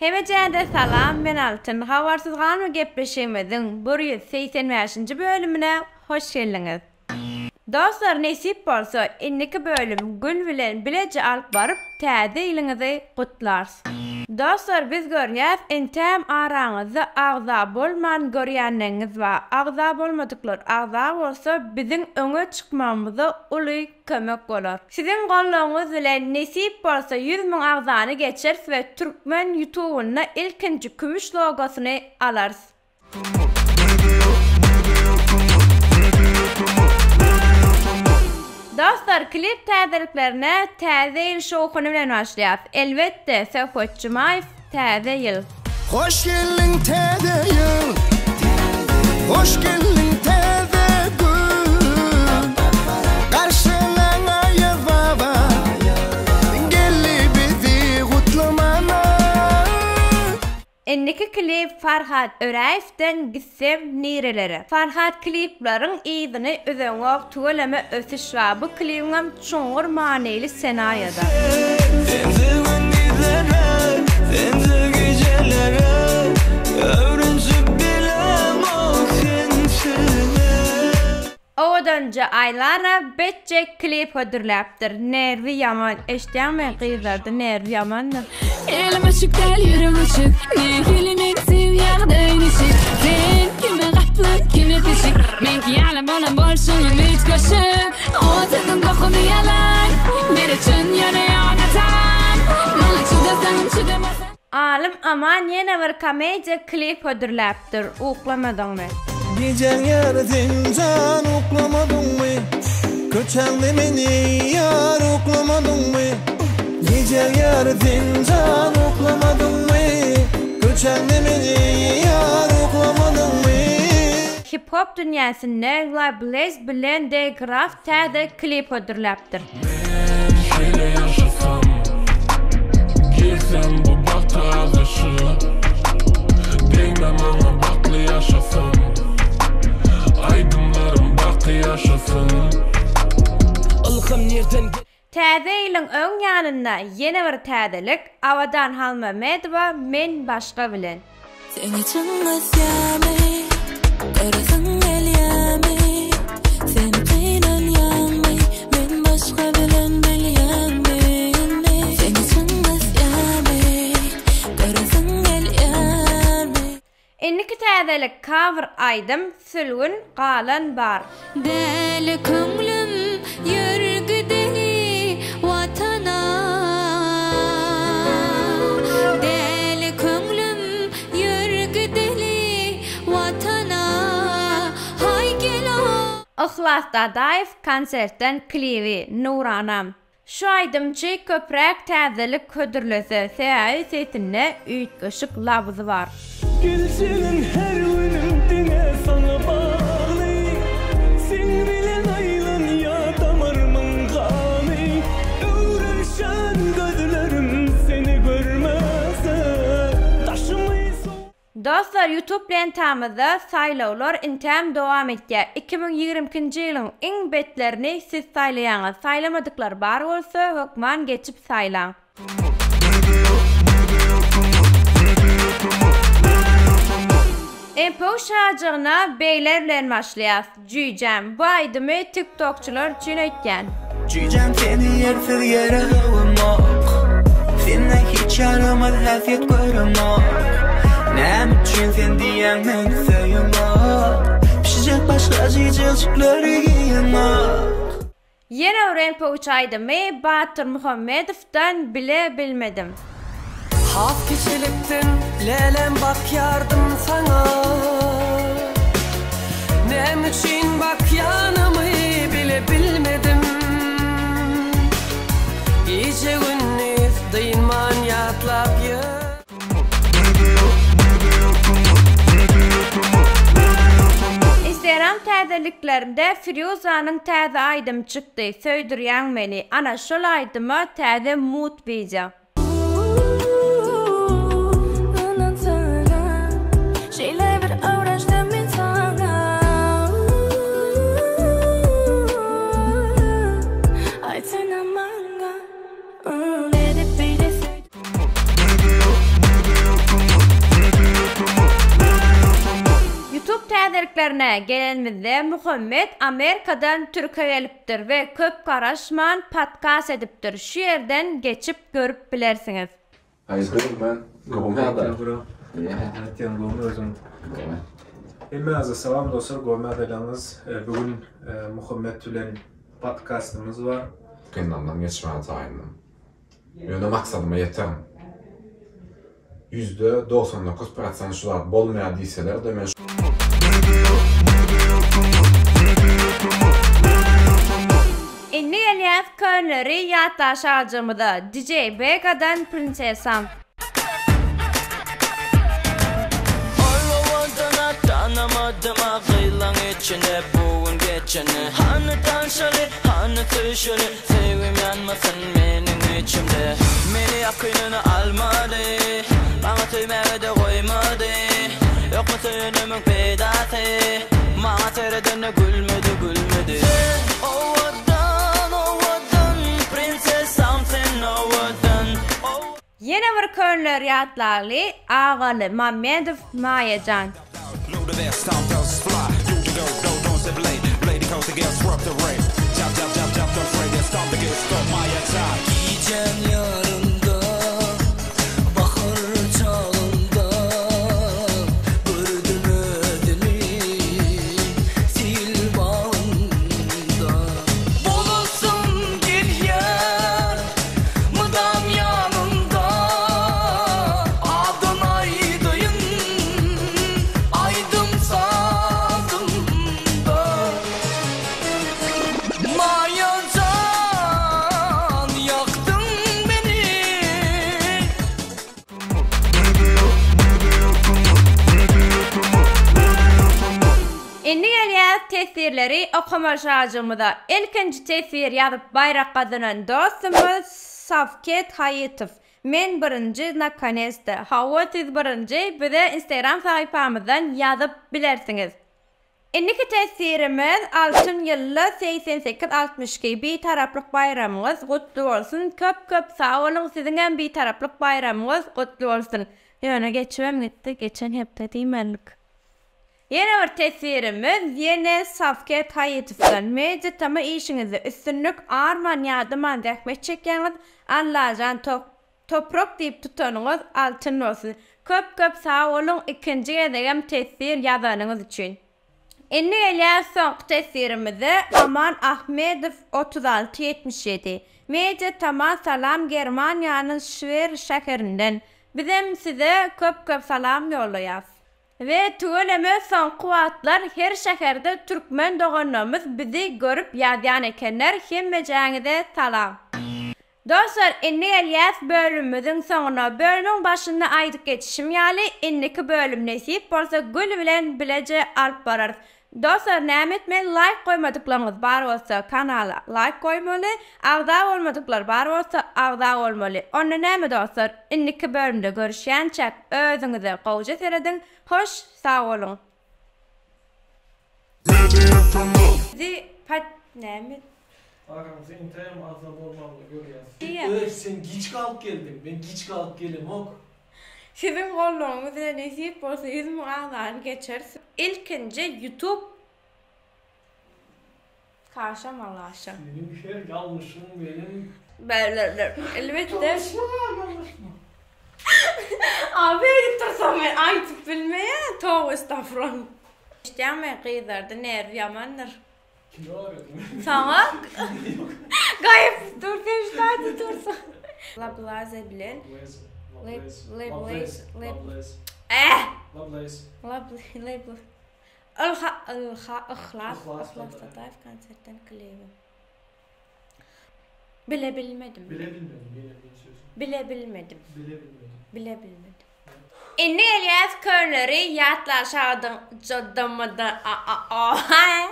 Hemejäde salam men Altyn habarsyz galma gepleşigimiziň 185-nji bölümine hoş geldiňiz. Dostlar nesip bolsa indiki bölüm Gül bilen bileje alyp baryp täze ýylyňyzy gutlarys. Dostlar biz görýäs entäm araňyzda agza bolman görýänleňiz bar agza bolmadyklar agza bolsa biziň öňe çykmagymyza uly kömek bolar. Siziň goldawyňyz bilen nesip bolsa 100 müň agzany geçeris we türkmen ýutubynda ilkinji kümüş logosyny alarys. Dostlar klip täzeliklerine täze ýyl şowhuny bilen başlaýas. Elbetde Söhbet Jumaýew täze ýyl. Hoş geldiň täze ýyl Hoş geldiň täze gün Garşylaň Aýaz baba Geldi bizi gutlamana. Indiki klip Farhat Öräýewden gitsem nirelere. Farhat klipleriň yzyny üzeňok tüweleme ösüş bar bu klibiňem çuňňur manyly ssenariýada. Sensiz gündizlere, sensiz gijelere Öwrenşip bilemok sensizlik. Owadanja Aýlara betjek klip hödürläpdir nerwi ýaman eşitýäňmi gyzlarda nerwi ýamandyr. Elim açyk däl ýürek açyk Nähili meňsiz ýagdaý niçik Sen kime gatly kime pişik Meňki ýaly bolan bolşuňam üýtgeşik O sözüň dokuzy ýalan Biri çyn ýöne ýok atan Maňa çydasaňam çydamasaň. Alym Aman ýene bir komediýa klip hödürläpdir, uklamadyňmy? Gijäň ýary sen jan uklamadyňmy? Köçäňde meni ýar uklamadyňmy? Gijäň ýary sen jan uklamadyňmy? Köçäňde meni ýar uklamadyňmy? Hip-hop dünýäsinde La Blaze bilen De Graf täze klip hödürläpdir. Men şeýle ýaşasam, Girsem bu bagta azaşyp, Degme maňa bagtly ýaşasam, Aýdymlarym baky ýaşasyn. Ylham nirden Täze ýylyň öň ýanynda ýene bir täzelik, Abadan Halmämmedowa Men başga bilen. Seni çyn ösýämi, göresiň gelýämi, Sen gynanýaňmy, men başga bilen bilýäňmi indi? Seni çyn ösýämi, göresiň gelýärmi. Indiki täzelik cover aýdym Sülgün galan bar. Däli köňlüm ýör gideli Watana Däli köňlüm ýör gideli Watana Haý gel-o. Yhlas Dadaýew konsertden klibi Nuranam. Şu aýdymçy köpräk täzelik hödürlese sebäbi sesinde üýtgeşik labzy bar. Geljegiň her günüm diňe saňa bagly Seň bilen aýlanýar damarymyň gany Öwrenşen gözlerim seni görmese Daşymy sow. Dostlar youtube lentamyzda saýlawlar intäm dowam etýär 2022-nji ýylyň iň betlerini siz saýlaýaňyz saýlamadyklar bar bolsa hökman geçip saýlaň. Empow şajygyna begler bilen başlaýas. Jüýjäm, bu aýdymy tiktokçylar üçin aýtýan. Jüýjäm seni ýersiz ýere öwemok Sende hiç ýaramaz häsiýet göremok Näme üçin sen diýýäň meni söýeňok Pişijek başga jüýjejikleri geýeňok. Ýene bir Empow aýdymy Batyr Muhammedowdan bile bilmedim. Has kiçilikden lälem bakýardym saňa Näme üçin bakýanymy bile bilmedim Gije-gündiz dynman ýatlap ýör. Instagram täzeliklerinde Firuzanyň täze aýdymy çykdy Söýdürýäň meni ana şol aýdyma täze mut wideo. Täzeliklerine gelenimizde Muhammet Amerikadan Türke gelipdir we köp garaşman podkast edipdir şu ýerden geçip görüp bilersiňiz. How you doing man? Gowmy Thank ýagdaý? you bro. Yeah. Nätýäň gowmy özüň? Gowy. Hemmäňize salam dostlar gowmy ýagdaýlaryňyz? Bu gün Muhammet bilen podkastymyz bar. Kynlygyndan geçmäge taýyndym. Ýöne maksadyma ýeterin. 99% prosent şu zat bolmaýar diýseler-de men Indi gelýäs könleri ýatlaş aljygymyza DJ Begadan Prinsesam. Ol owadan at tanamadym a gyzlaň içinde bu gün geçeni Hany tanşaly hany söýşeli söýgim ýanmasyn meniň içimde Meni ýakynyna almady maňa söýmäge-de goýmady Ýokmy söýenimiň peýdasy maňa seredende gülmedi gülmedi Sen owadan owadan prinsessam sen owadan Ýene bir könleri ýatlaly Agaly Mammedow Maýajan. Gijäň ýarynda bahar çagynda gördüm özümi sil bagynda. Bolasym gelýär mydam ýanymda adyn aýdaýyn aýdym sazymda. Maýa jan ýakdyň meni. Indi gelýäs teswirleri okamaşajygymyza. Ilkinji teswir ýazyp baýrak gazanan dostumyz Sawket Haýytow. Men birinji nakonesta. Hawa siz birinji bize instagram sahypamyzdan ýazyp bilersiňiz. Indiki teswirimiz Altyn ýylda 88 62 Bitaraplyk baýramyňyz gutly bolsun köp köp sag boluň siziňem Bitaraplyk baýramyňyz gutly bolsun. Ýöne geçibem gitdi geçen hepde diýmändik. Ýene bir teswirimiz ýene Sawket Haýytowdan Media tm işiňizde üstünlik arman ýadaman zähmet çekýäňiz Allajan Toprak diýip tutanyňyz altyn bolsun. Köp köp sag boluň ikinji gezegem teswir ýazanyňyz üçin. Indi gelýäs soňky teswirimize Aman Ahmedow 36 77 Media Tama salam Germaniýanyň Şwer şäherinden Bizem size köp köp salam ýollaýas. We tüweleme soňky wagtlar her şäherde türkmen doganlarymyz bizi görüp ýazýan ekenler hemmejäňize salam. Dostlar indi gelýäs bölümimiziň soňuna bölümiň başynda aýdyp geçişim ýaly indiki bölüm nesip bolsa Gül bilen bileje alyp bararys. Dostlar näme etmeli laýk goýmadyklaryňyz bar bolsa kanala laýk goýmaly agza bolmadyklar bar bolsa agza bolmaly onda näme dostlar indiki bölümde görüşýänçäk özüňize gowja serediň hoş sag boluň. Bizi pat näme. Aramyzda intägem agza bolmamyny görýäs. Öý sen giç galyp geldiň men giç galyp gelemok. Siziň goldawyňyz bilen nesip bolsa 100 müň agzany geçeris. Ilkinji youtube kaşa malaşa. Seniň her ýalňyşyň meniň. Elbetde. Ýalňyşma. Abi beýdip dursam men aýdyp bilmeýän toba estagfurullah. Eşitýäňmi gyzlarda nerw ýamandyr. Kime öwretdiň? Saňa. Gaýyp dur sen şu taýda dursaň. Lablaze bilen. Lablaze. Lablaze. Eh! Lablaze. Lablaze. Ylha ylha yhlas yhlas Dadaýew konsertden klibi. Bile bilmedim. Bile bilmedim ýene bir söz. Bile bilmedim. Bile bilmedim. Bile bilmedim. Indi gelýäs könleri ýatlaşadyň jodamada a a a ha.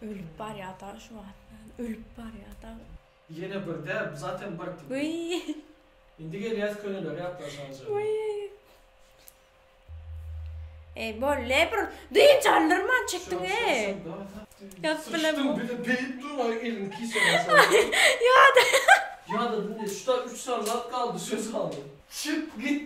Ölüp barýada şu wagt. Ölüp barýada. Ýene bir däl, zaten bir. Wiý. Indi gelýäs köneleri ýatlaşaja. Wiý. Eý bolly bir dynç aldyrman çekdiň eý. Ýazyp bilemok. Sıçdym bir de beýip dur aý elimi kiseme saldy. Ýada. Ýadadym diýdi. Şu da 3 sany zat galdy söz galdy. Çyk git.